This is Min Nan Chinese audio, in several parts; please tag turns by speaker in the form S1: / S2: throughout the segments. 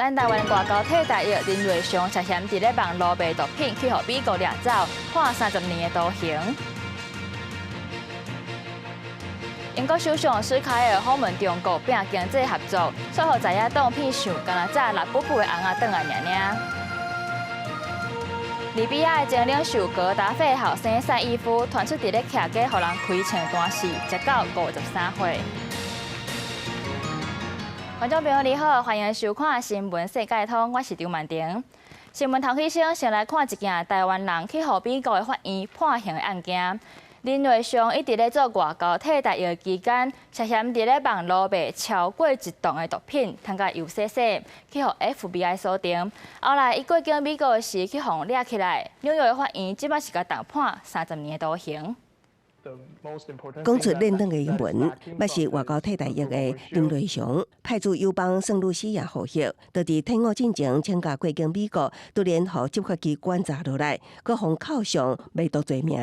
S1: 咱台灣外交替代役林瑞祥涉嫌佇咧網路賣毒品，去予美國掠走，判30年的徒刑。英國首相施凱爾訪問中國，拼經濟合作，煞予在野黨片想敢若紮藍布布的尪仔轉來爾爾。利比亞的前領袖格達費後生賽義夫傳出佇咧騎機予人開槍彈死，才到53歲。觀眾朋友你好，歡迎收看新聞世界通，我是張曼婷。新聞頭起先，先來看一件台灣人去予美國的法院判刑的案件。林瑞祥伊佇咧做外交替代役期間，涉嫌佇咧網路賣超過一噸的毒品，通共油洗洗，去予 FBI 鎖定。後來伊過境美國時，去予掠起來。紐約的法院這擺是共重判30年的徒刑。
S2: 講出輪轉的英文，嘛是外交替代役的林瑞祥，派駐友邦聖露西亞服役，就佇退伍進前請假過境美國，突然予執法機關查落來，閣予扣上賣毒罪名。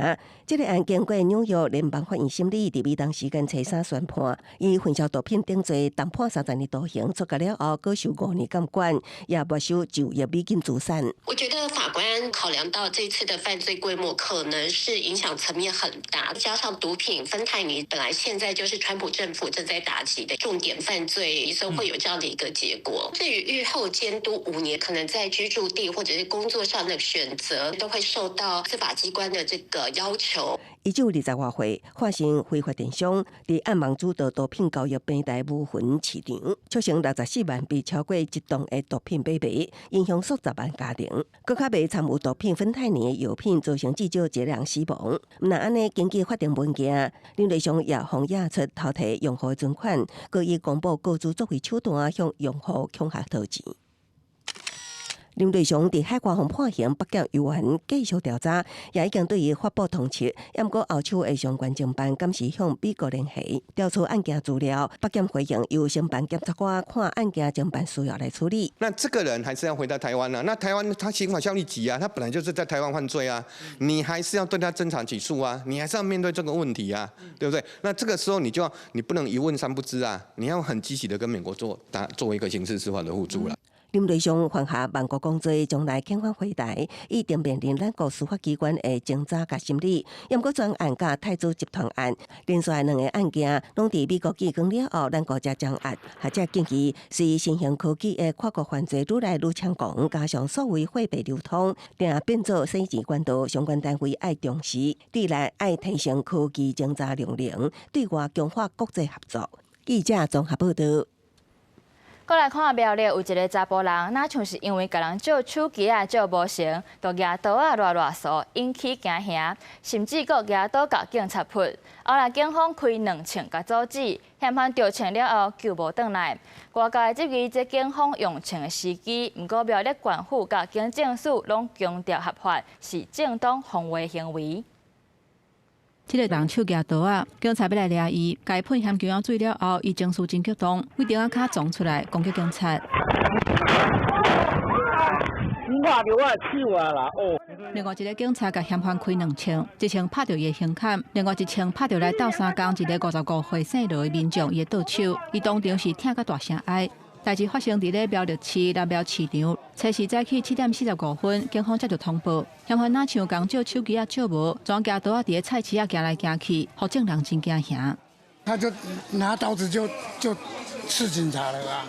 S2: 這个案經過紐約聯邦法院審理，佇美東時間初三宣判，以分銷毒品等罪，重判三十年徒刑，出獄了後，閣受5年監管，也沒收9億美金資產。
S3: 我覺得法官考量到這次的犯罪規模，可能是影響層面很大，加上毒品芬太尼本來現在就是川普政府正在打擊的重點犯罪，所以會有這樣的一個結果。至於獄後監督5年，可能在居住地或者是工作上的選擇，都會受到司法機關的這個要求。
S2: 伊只有20外歲，發生非法電商，佇暗網主導毒品交易平台無痕市場，促成64萬筆超過一噸的毒品買賣，影響數十萬家庭。閣較賣摻有毒品芬太尼的藥品，造成至少一個人死亡。毋但按呢，根據法定文件，林瑞祥也予驗出偷提用戶存款，閣以公布個資作為手段向用戶恐嚇討錢。林瑞祥佇海關予判刑，北檢猶原繼續調查，也已經對伊發布通緝。毋過後手的相關偵辦，暫時向美國聯繫調取案件資料。北檢回應由承辦檢察官看案件偵辦需要來處理。
S4: 那這個人還是要回到台灣啊？那台灣他刑法效力急啊，他本來就是在台灣犯罪啊，你還是要對他偵查起訴啊，你還是要面對這個問題啊，對不對？那這個時候你就要，你不能一問三不知啊，你要很積極的跟美國做打做一個刑事司法的互助啦。
S2: 林瑞祥犯下萬國公罪，將來遣返回台，已經面臨咱國司法機關的偵查佮審理。毋過專案佮太子集團案，連續兩個案件，攏佇美國寄光了後，咱國才掌握。學者建議，隨新興科技的跨國犯罪愈來愈猖狂，加上數位貨幣流通，定變做洗錢管道，相關單位愛重視，對內愛提升科技偵查量能，對外強化國際合作。記者綜合報導。
S1: 閣來看苗栗有一个查埔人，若像是因為共人借手機仔借無成，就舉刀仔囉囉嗦，引起驚嚇，甚至閣舉刀共警察撲。後來警方開兩槍共阻止，嫌犯著槍了後救無轉來。外界質疑這警方用槍的時機，毋過苗栗縣府佮警政署攏強調合法，是正當防衛行為。
S5: 這个人手舉刀仔，警察欲來掠伊，共伊噴薟薑仔水了後，伊情緒真激動，對燈仔跤衝出來攻擊警察。
S6: 你拍著我的手啊啦！哦。
S5: 另外一个警察共嫌犯開兩槍，一槍拍著伊的胸坎，另外一槍拍著來鬥相共一个55歲姓羅的民眾伊的倒手，伊當場是疼甲大聲哀。代誌發生佇咧苗栗市南苗市場，初四早起7點45分，警方接到通報，嫌犯若像共借手機仔借無，怎舉刀仔佇咧菜市仔行來行去，予眾人真驚嚇。
S7: 他就拿刀子就刺警察了啊！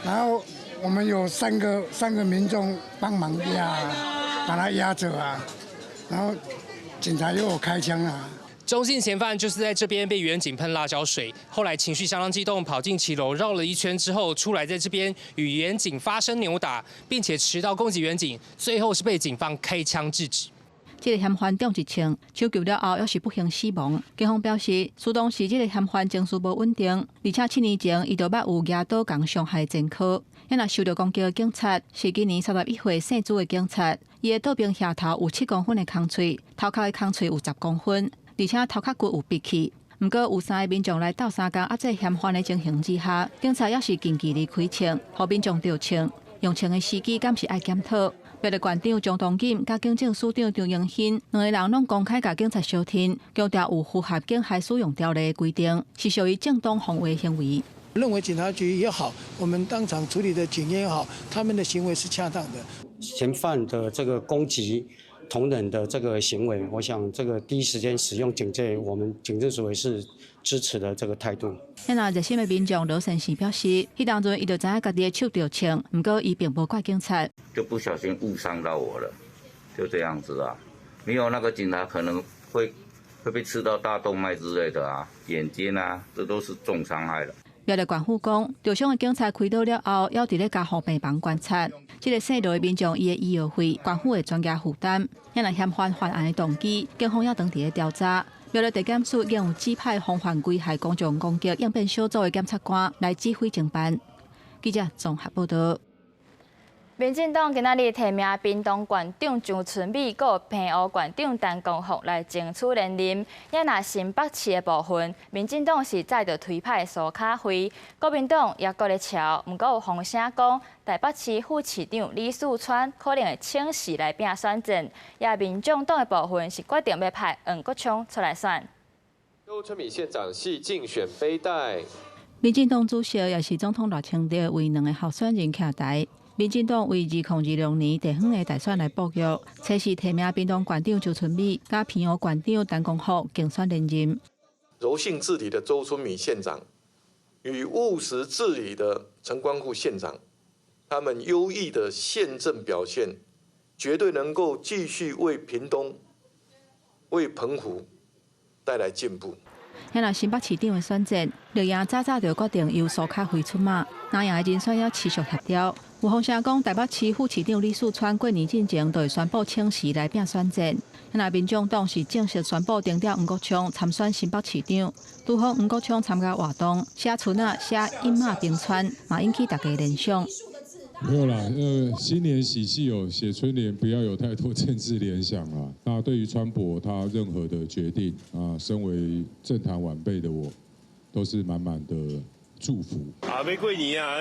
S7: 然後我們有三個民眾幫忙壓，把他壓着啊，然後警察又有開槍啊。
S8: 鍾姓嫌犯就是在這邊被員警噴辣椒水，後來情緒相當激動，跑進騎樓繞了一圈之後，出來在這邊與員警發生扭打，並且持刀攻擊員警，最後是被警方開槍制止。
S5: 這个嫌犯中一槍，搶救了後，猶是不幸死亡。警方表示，事當時這个嫌犯情緒無穩定，而且7年前伊就捌有舉刀共傷害前科。若受到攻擊的警察是今年31歲姓朱的警察，伊的倒爿額頭有7公分的空喙，頭殼的空喙有10公分。而且頭殼骨有閉去，毋過有三个民眾來鬥相共壓制嫌犯的情形之下，警察猶是近距離開槍，予民眾著槍。用槍的時機敢是愛檢討。苗栗縣長張東錦佮警政署長張榮興兩个人攏公開共警察相挺，強調有符合警械使用條例的規定，是屬於正當防衛行為。
S9: 認為警察局也好，我們當場處理的警員也好，他們的行為是恰當的。
S10: 嫌犯的這個攻擊同仁的這個行為，我想這個第一時間使用警戒，我們警政署也是支持的這個態度。
S5: 那熱心的民眾羅先生表示，彼當陣伊就知影家己的手著槍，毋過伊並無怪警察。
S11: 就不小心誤傷到我了，就這樣子啊。沒有那個警察可能會被刺到大動脈之類的啊，眼睛啊，這都是重傷害了。
S5: 苗栗縣府講，受傷的警察開刀了後，猶佇咧加護病房觀察。這個姓羅的民眾，伊的醫藥費，縣府會全額負擔。若嫌犯犯案的動機，警方猶當佇咧調查。苗栗地檢署已經有指派防範危害公眾攻擊應變小組的檢察官來指揮偵辦。記者綜合報道。
S1: 民進黨今仔日提名屏東縣長張春美、佮澎湖縣長陳光復來爭取連任。也若新北市的部分，民進黨是再度推派蘇卡輝，國民黨也閣咧敲。毋過有風聲講，台北市副市長李四川可能會請辭來拼選戰。也民眾黨的部分是決定欲派黃國昌出來選。
S12: 周春米縣長繫競選背帶。
S5: 民進黨主席也是總統賴清德為兩个候選人徛台。民進黨為2026年地方的大選來布局，測試提名屏東縣長周春米、佮澎湖縣長陳光復競選連任。
S13: 柔性治理的周春米縣長與務實治理的陳光復縣長，他們優異的縣政表現，絕對能夠繼續為屏東、為澎湖帶來進步。
S5: 若新北市長的選戰，綠營早早就決定由蘇卡輝出馬，藍營的人選猶持續協調。有風聲講，台北市副市長李四川過年進前就會宣布請辭來拼選戰。若民眾黨是正式宣布定調黃國昌參選新北市長，拄好黃國昌參加活動，寫春仔寫一馬平川，嘛引起大家聯想。
S14: 沒有啦，新年喜氣哦，寫春聯不要有太多政治聯想啦。那對於川博他任何的決定啊，身為政壇晚輩的我，都是滿滿的祝福。
S15: 啊，欲過年啊，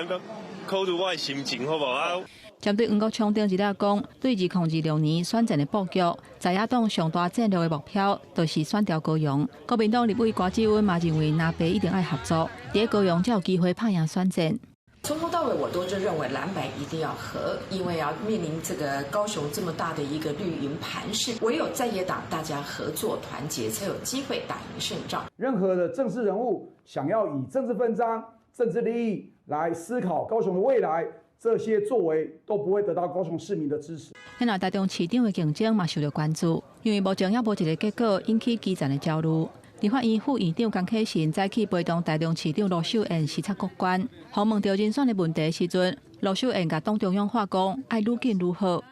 S15: 考慮我的心情好無啊？
S5: 針對黃國昌頂一日講，對2026年選戰的布局，在野黨上大戰略的目標就是選調高雄。國民黨立委郭志溫嘛認為，藍白一定愛合作，佇高雄才有機會拍贏選戰。
S16: 從頭到尾我都就認為藍白一定要合，因為要面臨這個高雄這麼大的一個綠營盤勢，唯有在野黨大家合作團結，才有機會打贏勝仗。
S17: 任何的政治人物想要以政治分贓、政治利益來思考高雄的未來，這些作為都不會得到高雄市民的支持。
S5: 那台中市長的競爭嘛受到關注，因為目前猶無一个結果，引起基層的焦慮。立法院副院長江啟臣早起陪同台中市長盧秀燕視察各關，訪問著人選的問題時陣，盧秀燕共黨中央話講，愛愈緊愈好，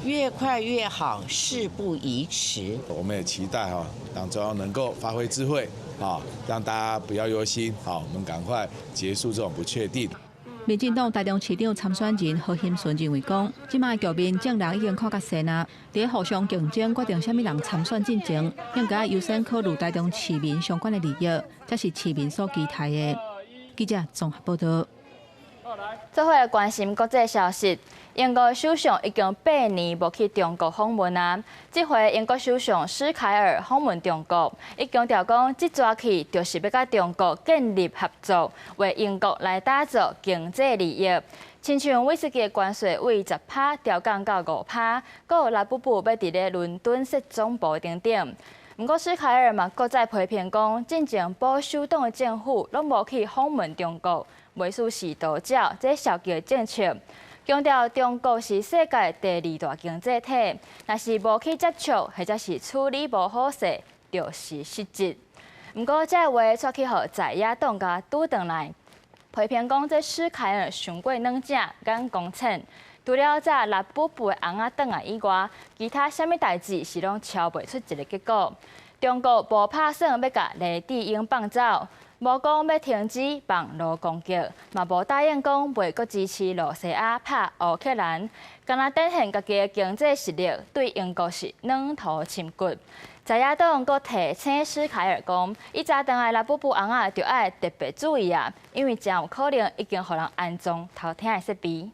S18: 越快越好，事不宜遲。
S19: 我們也期待哈，黨中央能夠發揮智慧啊，讓大家不要憂心，好，我們趕快結束這種不確定。
S5: 民進黨台中市長參選人何欣純認為講，這擺局面眾人已經看較細啊，佇互相競爭決定啥物人參選進前，應該優先考慮台中市民相關的利益，才是市民所期待的。記者綜合報道。
S1: 做伙來關心國際消息，英國首相已經8年無去中國訪問啊。這回英國首相施凱爾訪問中國，伊強調講，這逝去就是欲佮中國建立合作，為英國來打造經濟利益。親像威士忌的關稅為10趴調降到5趴，閣有拉布布欲佇咧倫敦設總部等等。毋過，施凱爾嘛，閣再批評講，進前保守黨的政府攏無去訪問中國，袂輸是倒照這消極的政策，強調中國是世界第二大經濟體，若是無去接觸或者是處理無好勢，就是失職。毋過，這話卻去予在野黨共拄轉來，批評講這施凱爾傷過軟正，眼光淺。除了這拉布布的尪仔轉來以外，其他啥物代誌是攏敲袂出一个結果。中國無拍算欲共黎智英放走，無講欲停止網路攻擊，嘛無答應講袂閣支持露西亞拍烏克蘭，干焦展現家己的經濟實力，對英國是軟塗深骨。在野黨閣提醒施凱爾講，伊早轉來拉布布尪仔就愛特別注意啊，因為誠有可能已經予人安裝偷聽的設備。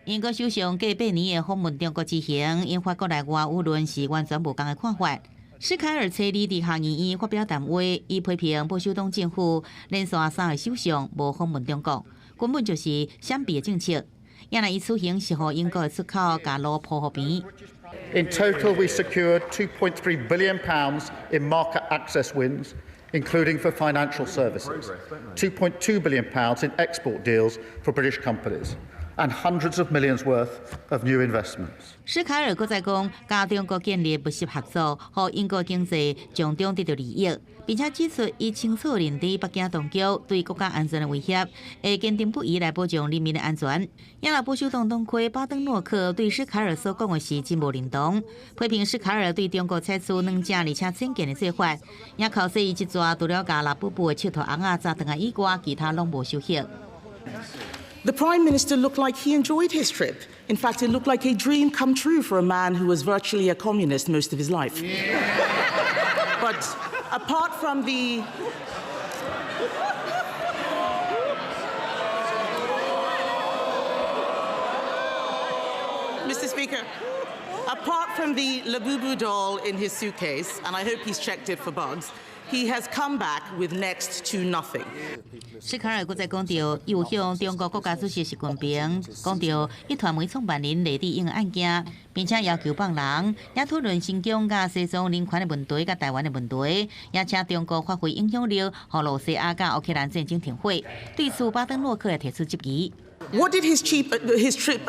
S20: 英國首相隔8年的訪問中國之行，引發國內外輿論是完全無仝的看法。史凱爾初二佇下議院發表談話，伊批評保守黨政府連續三个首相無訪問中國，根本就是閃避的政策。也若伊此行是予英國的出口共路鋪予平。
S21: In total, we secured £2.3 billion in market access wins, including for financial services, £2.2 billion in export deals for British companies, and hundreds of millions worth of new investments.
S20: 史凱爾閣再講，佮中國建立密切合作，予英國經濟從中得到利益，並且指出，伊清楚認知北京當局對國家安全的威脅，會堅定不移來保障人民的安全。也若保守黨黨魁巴登諾克對史凱爾所講的是真無認同，批評史凱爾對中國採取軟正而且淺見的做法，也口說伊這逝除了共拉布布的赤兔尪仔紮轉來以外，其他攏無收穫。
S22: The Prime Minister looked like he enjoyed his trip. In fact, it looked like a dream come true for a man who was virtually a communist most of his life. But apart from the Mr. Speaker, apart from the Labubu doll in his suitcase, and I hope he's checked it for bugs, he has come back with next to nothing.
S20: 史凱爾閣再講著，伊有向中國國家主席習近平講著壹傳媒創辦人黎智英的案件，並且要求放人，也討論新疆佮西藏人權的問題佮台灣的問題，也請中國發揮影響力，予露西亞佮烏克蘭戰爭停火。對此，巴登諾克也提出質疑。
S22: What did his trip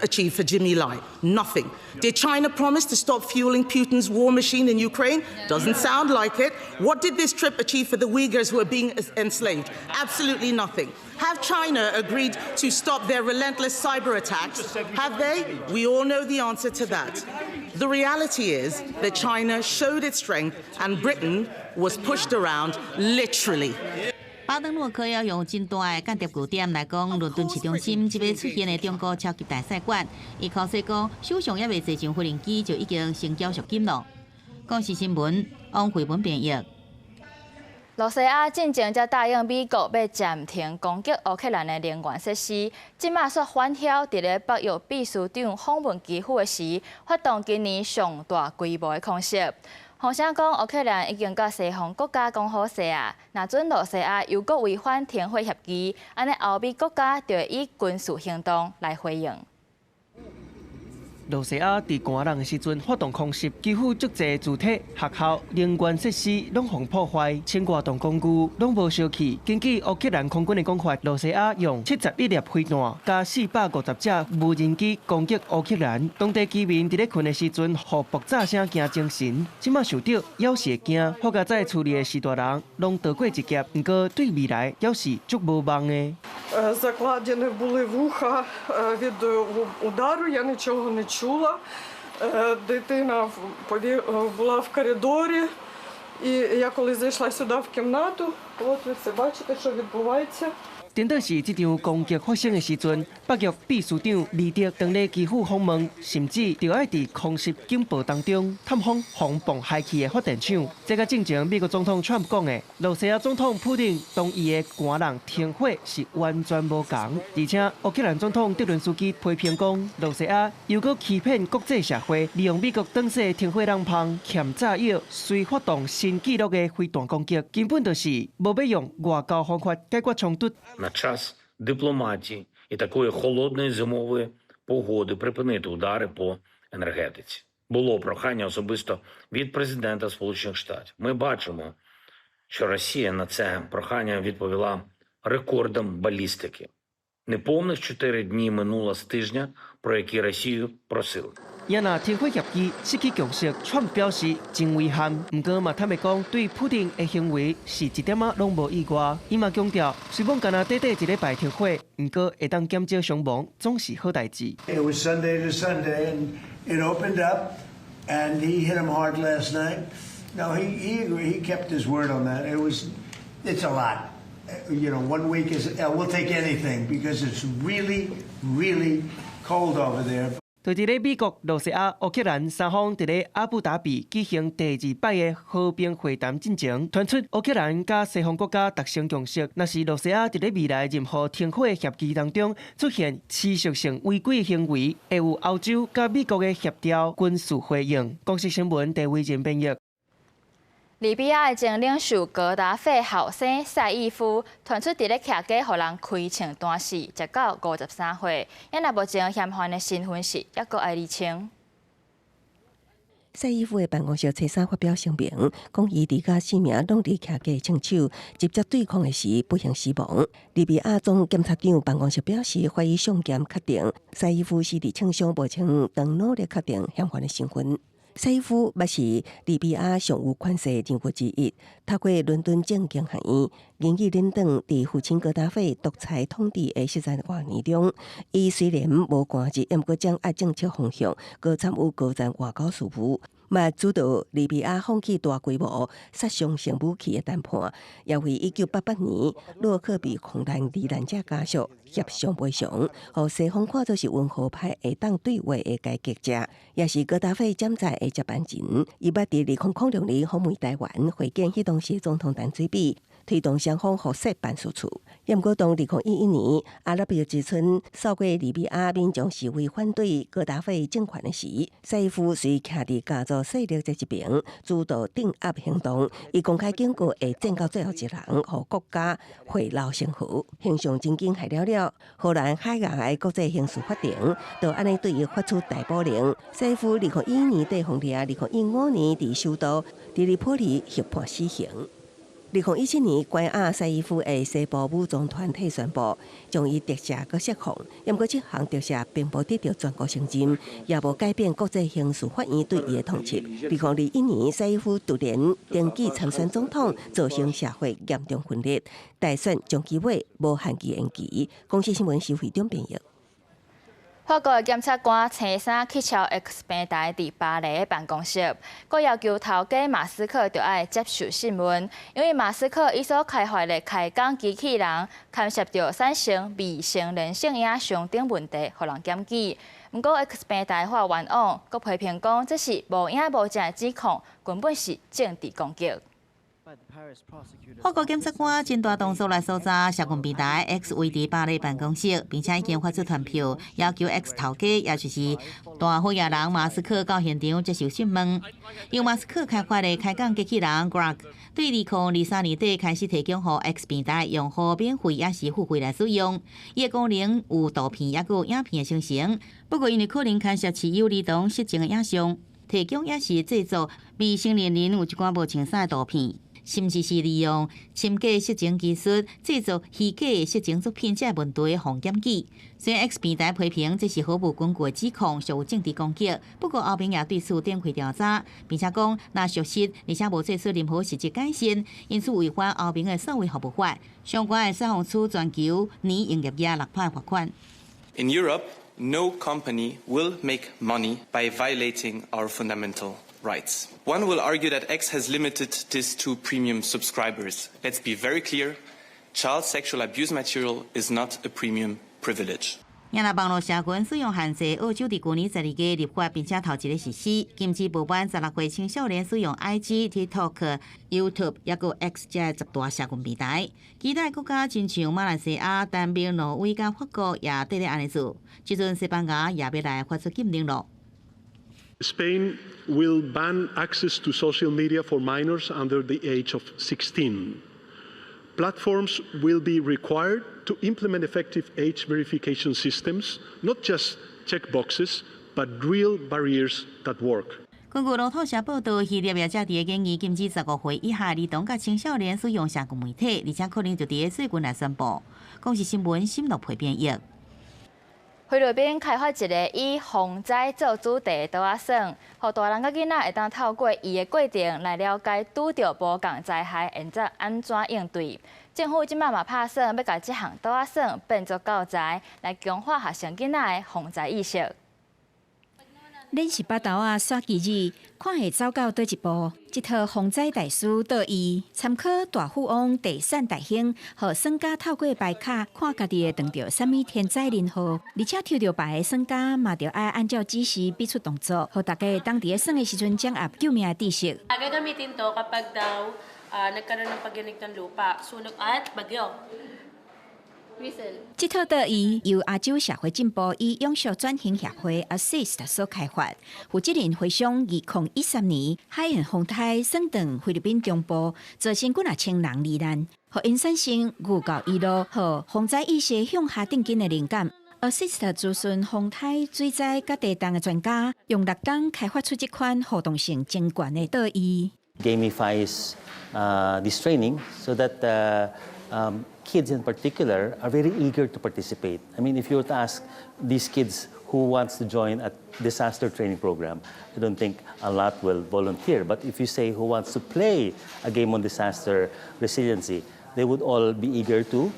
S22: achieve for Jimmy Lai? Nothing. Did China promise to stop fueling Putin's war machine in Ukraine? Doesn't sound like it. What did this trip achieve for the Uyghurs who are being enslaved? Absolutely nothing. Have China agreed to stop their relentless cyber attacks? Have they? We all know the answer to that. The reality is that China showed its strength and Britain was pushed around literally.
S20: 巴登諾克要用真大的間諜據點來講，倫敦市中心這擺出現的中國超級大使館，伊口說講，首相猶未坐上飛行機就已經先繳贖金囉。公視新聞，王慧文編譯。
S1: 露西亞進前才答應美國欲暫停攻擊烏克蘭的能源設施，這馬煞反囂佇咧北約秘書長訪問基輔的時，發動今年上大規模的空襲。風聲講，烏克蘭已經佮西方國家講好勢啊，若準露西亞又閣違反停火協議，按呢歐美國家就會以軍事行動來回應。
S23: 露西亞佇寒冷的時陣發動空襲，幾乎足濟住宅、學校、能源設施攏予破壞，千外棟工具攏無燒去。根據烏克蘭空軍的講法，露西亞用71粒飛彈佮450隻無人機攻擊烏克蘭。當地居民佇咧睏的時陣，予爆炸聲驚精神，這馬受著猶是會驚。好佳哉厝裡的序大人攏逃過一劫，毋過對未來猶是足無望的。
S24: Закладені були вуха від удару, я нічого не чула. Дитина була в коридорі, і я коли зайшла сюди в кімнату, от ви це бачите, що відбувається.
S23: 顛倒是這場攻擊發生的時陣，北約秘書長李德當咧基輔訪問，甚至著愛佇空襲警報當中探訪風暴海區的發電廠。這佮進前美國總統川普講的，露西亞總統普丁同意的寒冷停火是完全無仝。而且烏克蘭總統澤倫斯基批評講，露西亞又閣欺騙國際社會，利用美國當勢的停火漏縫，欠炸藥，隨發動新紀錄的飛彈攻擊，根本就是無欲用外交方法解決衝突。
S25: На час дипломатії і такої холодної зимової погоди припинити удари по енергетиці. Було прохання особисто від президента Сполучених Штатів. Ми бачимо, що Росія на це прохання відповіла рекордом балістики. Неповних 4 дні минуло з тижня, про який Росію просили.
S23: 也若停火協議失去共識，川普表示真遺憾。毋過嘛坦白講，對普丁的行為是一點仔攏無意外。伊嘛強調，雖罔干焦短短一禮拜停火，毋過會當減少傷亡，總是好代誌。
S26: It was Sunday to Sunday, and it opened up, and he hit him hard last night. No, he agreed. He kept his word on that. It's a lot. One week is, we'll take anything because it's really, really cold over there.
S23: 就佇咧美國、露西亞、烏克蘭三方佇咧阿布達比舉行第二擺的和平會談進前，傳出烏克蘭佮西方國家達成共識，若是露西亞佇咧未來任何停火協議當中出現持續性違規行為，會有歐洲佮美國的協調軍事回應。公視新聞，鄭偉仁編譯。
S1: 利比亞的前領袖格達費後生賽義夫傳出佇咧徛街予人開槍彈死，直到53歲。猶若目前嫌犯的身份是猶閣愛釐清。
S2: 賽義夫的辦公室初三發表聲明，講伊佇佮四名攏佇徛街槍手直接對抗的時不幸死亡。利比亞總檢察長辦公室表示，懷疑送檢確定賽義夫是佇槍傷無穿，當努力確定嫌犯的身份。賽義夫捌是利比亞上有權勢人物之一，讀過倫敦政經學院，英語領導佇父親格達費獨裁統治的40外年中，伊雖然無官職，毋過掌握政策方向，閣參與高層外交事務，嘛主導利比亞放棄大規模殺傷性武器的談判，也為1988年洛克比空難罹難者家屬協商賠償，予西方看做是溫和派會當對話的改革者，也是格達費潛在的接班人。伊捌佇2006年訪問台灣，會見彼當時總統陳水扁，推動雙方合設辦事處。毋過當2011年阿拉伯之春掃過利比亞民眾示威反對格達費政權的時，賽義夫隨徛佇家族勢力這一邊，主導鎮壓行動。伊公開警告會戰到最後一人，予國家血流成河，形象真緊害了了。荷蘭海牙的國際刑事法庭就按呢對伊發出逮捕令。賽義夫2011年底予掠，2015年佇首都的黎波里被判死刑。2017年，關押賽義夫的西部武裝團體宣布將伊特赦閣釋放，毋過這項特赦並無得到全國承認，也無改變國際刑事法院對伊的通緝。2021年，賽義夫突然登記參選總統，造成社會嚴重分裂，大選將期尾無限期延期。公視新聞徐惠中編譯。
S1: 法國的檢察官星期三去敲 X 平台佇巴黎的辦公室，閣要求頭家馬斯克著愛接受訊問，因為馬斯克伊所開發的開講機器人，牽涉著產生未成年性影像等問題，予人檢舉。毋過 X 平台發冤枉，閣批評講這是無影無證的指控，根本是政治攻擊。
S20: 法國檢察官真大動作來搜查社群平台 X 位佇巴黎辦公室，並且已經發出傳票，要求 X 頭家，也就是大好野人馬斯克到現場接受訊問。由馬斯克開發的開講機器人 Grok，對2023年底開始提供予 X 平台用戶免費抑是付費來使用。伊的功能有圖片，抑閣有影片的生成。不過，因為可能牽涉持有兒童色情的影像，提供抑是製作未成年人有一寡無穿衫的圖片。甚至是利用深假色情技術製作虛假色情作品，這個問題予檢舉。雖然 X 平台批評這是毫無根據的指控，屬於政治攻擊。不過歐盟也對此展開調查，並且講若屬實，而且無做出任何實質改善，因此違反歐盟的數位服務法，相關會使予處全球年營業額6趴罰款。
S3: In Europe, no company will make money by violating our fundamental rights. One will argue that X has limited this to premium subscribers. Let's be very clear, child sexual abuse material is not a premium privilege.
S20: 若網路社群使用限制，澳洲佇舊年12月立法，並且頭一个實施，禁止無滿16歲青少年使用 IG、TikTok、YouTube，抑閣 X 這10大社群平台。其他國家親像馬來西亞、丹麥、挪威佮法國也綴咧按呢做。這陣西班牙也欲來發出禁令囉。
S4: Spain will ban access to social media for minors under the age of 16. Platforms will be required to implement effective age verification systems, not just checkboxes, but real barriers that work.
S20: 根據路透社報道，希臘也正佇咧研議禁止15歲以下兒童佮青少年使用社群媒體，而且可能就佇咧最近來宣布。公視新聞沈樂培編譯。
S1: 菲律賓開發一个以防災做主題的桌仔耍，予大人佮囡仔會當透過伊的過程來了解拄著無仝災害，會怎按怎應對。政府這擺嘛拍算欲共這項桌仔耍變做教材，來強化學生囡仔的防災意識。
S6: 恁是腹豆仔耍機子，看會走到佗一步？這套防災大師桌椅，參考大富翁地產大亨，予耍家透過牌卡看家己會碰著啥物天災人禍，而且抽著牌的耍家嘛，著愛按照指示比出動作，予大家會當佇咧耍的時陣掌握救命的知識。
S7: Gagamitin to kapag daw nagkaroon ng pagyanig ng lupa, sunog at bagyo.
S6: 這套桌椅由亞洲社會進步與永續轉型協會 ASIST 所開發，負責人回想2013年海燕風颱掃蕩菲律賓中部，造成幾若千人罹難，予𪜶產生寓教於樂予防災意識向下定根的靈感。ASIST 諮詢風颱、水災佮地動的專家，用6冬開發出這款互動性真懸的桌椅。
S7: Gamifies this training so that kids in particular are very eager to participate. I mean, if you were to ask these kids who wants to join a disaster training program, I don't think a lot will volunteer. But if you say who wants to play a game on disaster resiliency, they would all be eager to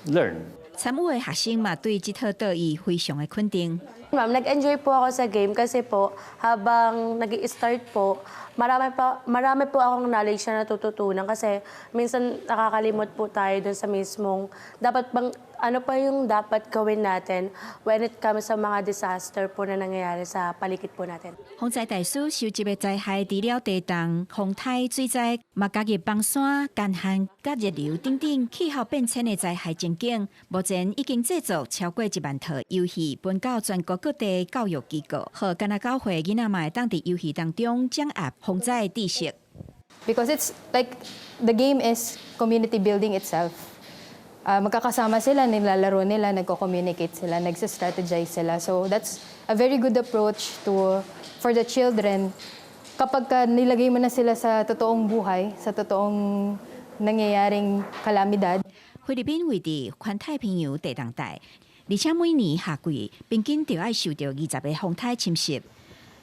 S7: learn.
S6: 參與的學生嘛，對這套桌椅非常的肯定。
S8: Ma'am, nag-enjoy po ako sa game kasi po habang nag-start po, marami po akong knowledge na natututunan kasi minsan nakakalimot po tayo dun sa mismong dapat bang ano pa yung dapat gawin natin when it comes sa mga disaster po na nangyayari sa paligid po natin.
S6: 防災大師收集的災害，除了地動、風颱、水災，嘛加入崩山、乾旱、佮熱流等等氣候變遷的災害情景。目前已經製作超過1萬套遊戲，分到全國各地教育機構，予干焦9歲囡仔嘛會當佇遊戲當中掌握防災知識。
S9: Because it's like the game is community building itself. Magkakasama sila, nilalaro nila, nagko-communicate sila, nagsa-strategize sila. So that's a very good approach to for the children. Kapag ka nilagay mo na sila sa totoong buhay, sa totoong nangyayaring kalamidad.
S6: 菲律賓位佇環太平洋地動帶，而且每年夏季平均就愛受著20個風颱侵襲。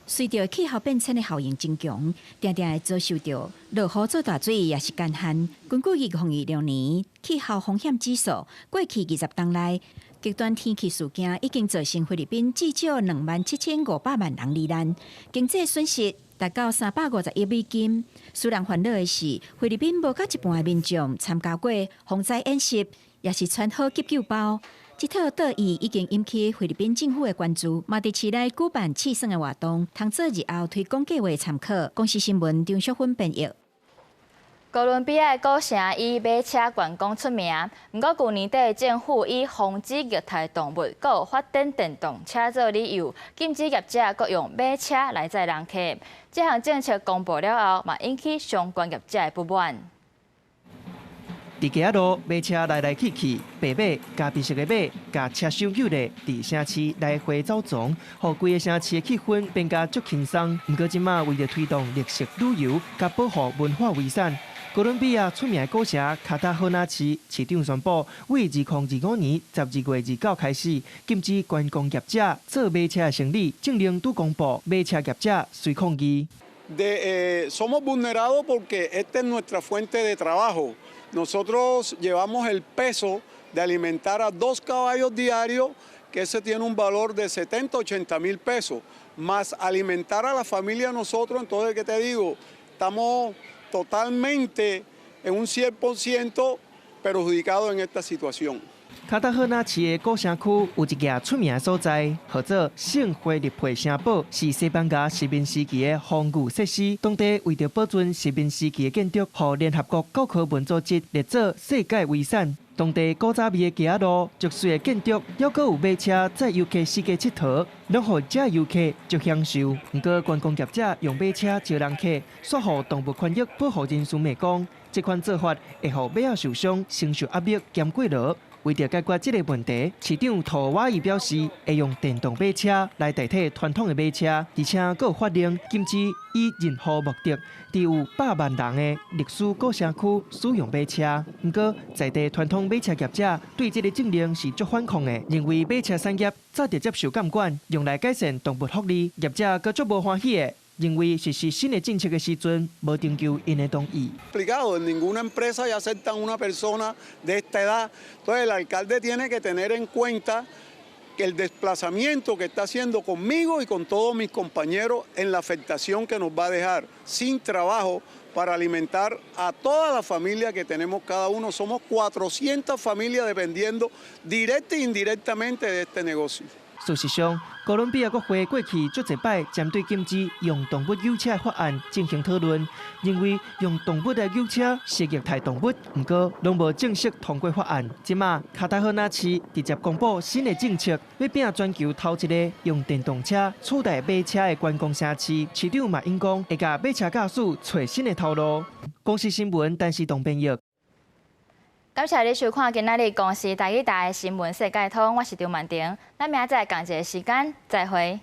S6: 隨著氣候變遷的效應增強，定定會遭受著落雨做大水，抑是乾旱。根據2026年氣候風險指數，過去20冬內極端天氣事件已經造成菲律賓至少2.75萬人罹難，經濟損失達到350億美金。使人煩惱的是，菲律賓無到一半的民眾參加過防災演習，抑是穿好急救包。這套桌椅已經引起菲律賓政府的關注，嘛佇市內舉辦試算的活動，通做日後推廣計劃參考。公視新聞張淑芬編譯。
S1: 哥倫比亞的古城以馬車觀光出名，毋過舊年底政府以防止虐待動物、閣有發展電動車做理由，禁止業者閣用馬車來載人客。這項政策公布了後，嘛引起相關業者的不滿。
S23: 佇街仔路，馬車來來去去，白馬佮白色的馬，共車手轎咧，佇城市來回走傱，予規个城市的氣氛變甲足輕鬆。毋過這馬為著推動綠色旅遊，佮保護文化遺產，哥倫比亞出名的古城卡塔赫納市市長宣布，為2025年12月29開始，禁止觀光業者做馬車的生理。政令拄公布，馬車業者隨抗議。
S10: Somos vulnerados porque esta es nuestra fuente de trabajo. Nosotros llevamos el peso de alimentar a dos caballos diarios, que ese tiene un valor de 70, 80 mil pesos, más alimentar a la familia nosotros. Entonces, ¿qué te digo? Estamos totalmente en un 100% perjudicados en esta situación.
S23: 卡塔赫納市的古城區有一个出名所在，號做聖腓立佩城堡，是西班牙殖民時期的防禦設施。當地為著保存殖民時期的建築，予聯合國教科文組織列做世界遺產。當地古早味的街仔路、足媠的建築，猶閣有馬車載遊客四界𨑨迌，攏予遮遊客足享受。毋過觀光業者用馬車招人客，煞予動物權益保護人士罵講，這款做法會予馬仔受傷、承受壓力兼過勞。為著解決這個問題，市長托瓦伊表示，會用電動馬車來代替傳統的馬車，而且閣有法令禁止以任何目的，佇有百萬人的歷史古城區使用馬車。毋過，在地傳統馬車業者對這个政令是足反抗的，認為馬車產業早就接受監管，用來改善動物福利，業者閣足無歡喜的。認為實施新的政策的時陣，無徵求𪜶的同意。
S10: Ninguna empresa ya aceptan una persona de esta edad. Entonces el alcalde tiene que tener en cuenta que el desplazamiento que está haciendo conmigo y con todos mis compañeros en la afectación que nos va a dejar sin trabajo para alimentar a toda la familia que tenemos cada uno. Somos 400 familias dependiendo directa e indirectamente de este negocio.
S23: 事實上，哥倫比亞國會過去足濟擺針對禁止用動物搝車的法案進行討論，認為用動物來搝車是虐待動物，毋過攏無正式通過法案。這馬卡塔赫納市直接公布新的政策，欲拚全球頭一个用電動車取代馬車的觀光城市。市長嘛應講會共馬車駕駛揣新的頭路。公視新聞，陳時東編譯。
S1: 感謝你收看今仔日公視台語台的新聞世界通，我是張曼婷，咱明仔載仝一个時間再會。